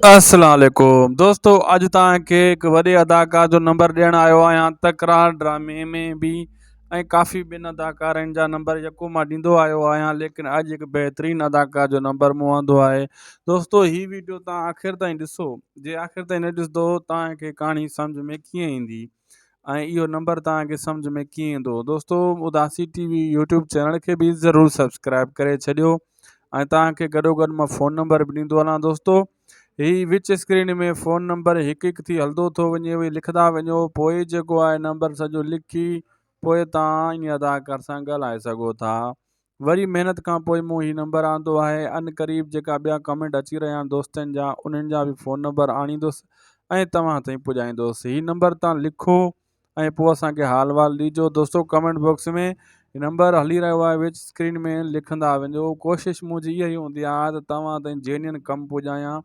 السلام عليڪم دوستو اڄ توهان کي هڪ وڏي اداڪار جو نمبر ڏيڻ آيو آهيان تڪرار ڊرامي ۾ به ۽ ڪافي ٻين اداڪارن جا نمبر يڪو مان ڏيندو آيو آهيان ليڪن اڄ هڪ بهترين اداڪار جو نمبر مون آندو آهي دوستو هي ويڊيو توهان آخر تائين ڏسو جي آخر تائين نه ڏسندو توهان کي ڪهاڻي سمجھ ۾ ڪيئن ايندي ۽ اهو نمبر توهان کي سمجھ ۾ ڪيئن ايندو دوستو Udasi T V YouTube channel کي به ضرور سبسڪرائب ڪري ڇڏيو ۽ توهان کي گڏو گڏ مان فون نمبر به ڏيندو هلان دوستو هي وچ اسڪرين ۾ فون نمبر هڪ هڪ ٿي هلندو ٿو وڃي اهي لکندا وڃو پوء جيڪو آهي نمبر سڄو لکي پوء توهان ان اداڪار سان ڳالهائي سگهو ٿا وري محنت کان پوء مون هي نمبر آندو آهي ان قريب جيڪا ٻيا ڪمينٽ اچي رهيا آهن دوستن جا انهن جا به فون نمبر آڻيندس ۽ توهان تائين پڄائيندس هي نمبر تان لکو ۽ پوء اسان کي حال وال ڏيجو دوستو ڪمينٽ باڪس ۾ نمبر هلي رهيو آهي وچ اسڪرين ۾ لکندا وڃو ڪوشش منهنجي اها ئي هوندي آهي ته توهان تائين جينين ڪم پڄايان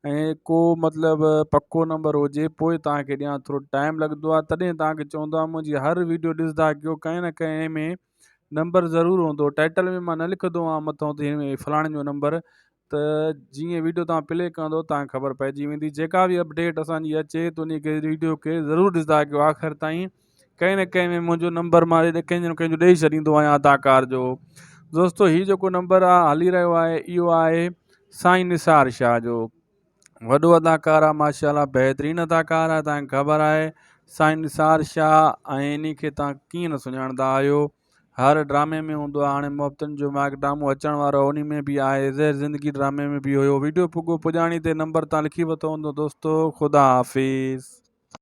۽ ڪو مطلب پڪو نمبر هجي پوء توهان کي ڏيان ٿورو ٽائيم لڳندو آهي تڏهن توهان کي چوندو آهيان منهنجي هر ويڊيو ڏسندا ڪيو ڪنهن نه ڪنهن ۾ نمبر ضرور هوندو ٽائٽل ۾ مان نه لکندو آهيان مٿو ته هن فلاڻي جو نمبر ته جيئن ويڊيو توهان پلي ڪندو توهان کي خبر پئجي ويندي جيڪا به اپڊيٽ اسان جي اچي ته ان کي ويڊيو کي ضرور ڏسندا ڪيو آخر تائين ڪنهن نه ڪنهن ۾ منهنجو نمبر مان ڪنهن جو ڪنهن جو ڏئي ڇڏيندو آهيان اداڪار جو دوستو هي جيڪو نمبر آهي هلي رهيو آهي اهو آهي سائين نثار شاهه جو وڏو اداڪار آ ماشاءالله بهترين اداڪار آ تهان کي خبر آهي سائين نثار شاهه ۽ انهي کي تهان ڪيئن نه سڃاڻندا آهيو هر ڊرامي ۾ هوندو آ هاڻي محبتن جو ماڳ ڊرامو اچڻ وارو انهي ۾ به آهي زهر زندگي ڊرامي ۾ به هيو ويڊيو پڳو پڄاڻي تي نمبر تان لکي ورتو هوندو دوستو خدا حافظ.